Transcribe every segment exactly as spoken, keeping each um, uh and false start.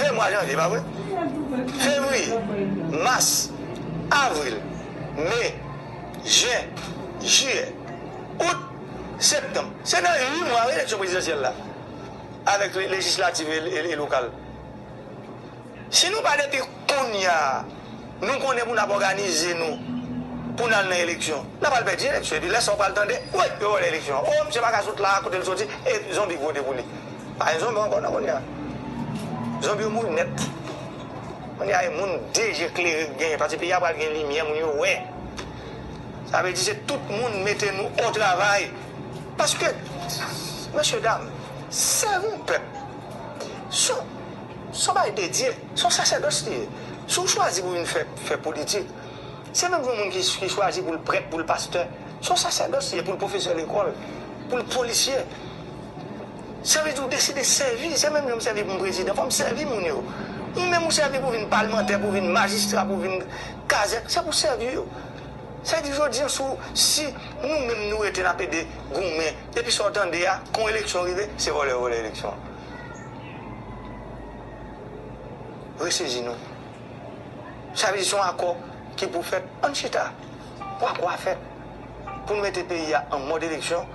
Se mwa janvye, pa vre? Fevriye, mas, avril, me, jen, jiyè, out, septanm. Se nan uit mwa, wi, eleksyon prezidansyèl la, avèk le- lejislatif e, e- e lokal. Si nou pa depi kounye a, nou konnen pou n ap òganize nou pou n al nan eleksyon, n ap al pèdi eleksyon. Epi lè sa w pral tande, wi, yo vòlè eleksyon. O, misye pa ka sot la, kote l soti, e zonbi k vote pou li. Pa gen zonbi ankò nan kounye a. Zonbi yo mouri nèt. Kounye a, e moun de je klere k genyen, paske peyi a pral gen limyè, moun yo wè. Sa vle di se tout moun mete nou o travay. Paske, mesye dam, sèvi yon pèp, se yon, se yon bagay dedye, se yon sasèdòs li ye. Si w chwazi pou vin fè, fè politik, se menm jan moun ki, ki chwazi pou l prèt, pou l pastè, se yon sasèdòs li ye, pou l pwofesè lekòl, pou l polisye. Sa vle di w deside sèvi, se menm jan m sèvi pou m prezidan, fò m sèvi moun yo. Ou menm ou sèvi pou vin palmantè, pou vin majistra, pou vin kazèk, se pou sèvi yo. Sa vle di jodi an, si, si nou menm nou rete n ap ede goumen, depi sa w tande a, kon eleksyon rive, se vòlè yo vòlè eleksyon an. Resezi nou. Sa vle di se yon akò ki pou fèt, ann chita pou akò a fèt. Pou n mete peyi a an mòd eleksyon,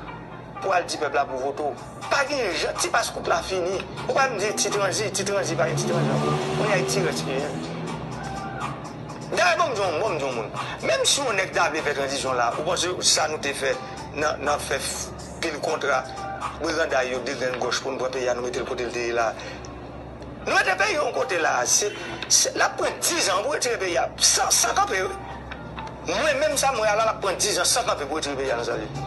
pou al di pèp la pou vote w. Pa gen jan, ti pas kout la fini. Ou pa vin di ti tranzi, ti tranzi, pa gen ti tranzi ankò. Kounye a e ti rès ki genyen. Dayè, ban m di yon, ban m di yon moun. Menm si yon nèg ta vle fè tranzisyon la, ou panse sa nou te fè nan, nan fè f- pil kontra, briganday yo degrenn gòch pou n pran peyi a, nou mete l kote l te ye la. Nou mete peyi yon kote la, se, se, l ap pran diz an pou retire peyi a, san, san kanpe, wi. Mwen menm sa m wè a la, l ap pran diz an san kanpe pou retire peyi a nan sa l ye.